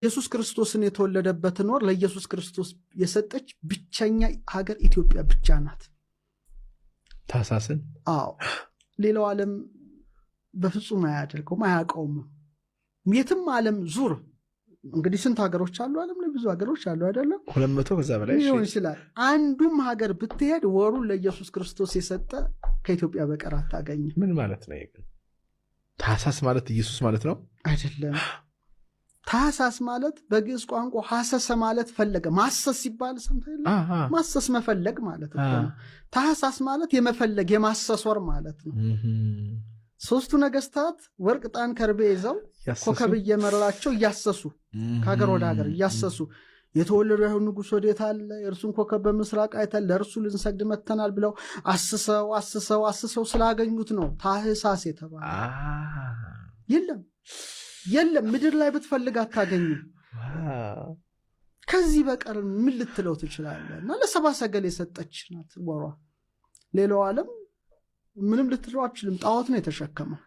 ኢየሱስ ክርስቶስን የተወለደበትን ወር ለኢየሱስ ክርስቶስ የሰጠች ብቸኛ ሀገር ኢትዮጵያ ብቻ ናት። ታህሳስን? አዎ፣ ሌላው ዓለም በፍጹም አያደርገውም፣ አያውቀውም። የትም ዓለም ዙር፣ እንግዲህ ስንት ሀገሮች አሉ ዓለም ላይ? ብዙ ሀገሮች አሉ አይደለም? 200 ከዛ በላይ። ሊሆን ይችላል። አንዱም ሀገር ብትሄድ ወሩን ለኢየሱስ ክርስቶስ የሰጠ ከኢትዮጵያ በቀር አታገኝም። ምን ማለት ነው ግን? ታህሳስ ማለት ኢየሱስ ማለት ነው? አይደለም። ታህሳስ ማለት በግዕዝ ቋንቋ ሐሰሰ ማለት ፈለገ። ማሰስ ሲባል ሰምተህ የለ? ማሰስ መፈለግ ማለት እኮ ነው። ታህሳስ ማለት የመፈለግ፣ የማሰስ ወር ማለት ነው። ሶስቱ ነገስታት ወርቅ፣ ዕጣን፣ ከርቤ ይዘው ኮከብ እየመራቸው እያሰሱ፣ ከሀገር ወደ ሀገር እያሰሱ፣ የተወለዱ የአይሁድ ንጉሥ ወዴት አለ? የእርሱን ኮከብ በምስራቅ አይተን ለእርሱ ልንሰግድ መጥተናል ብለው አስሰው አስሰው አስሰው ስላገኙት ነው ታህሳስ የተባለ። የለም የለም፣ ምድር ላይ ብትፈልግ አታገኝም። ከዚህ በቀር ምን ልትለው ትችላለህ? እና ለሰብአ ሰገል የሰጠች ናት ወሯ። ሌላው ዓለም ምንም ልትለው አትችልም። ጣዖት ነው የተሸከመው።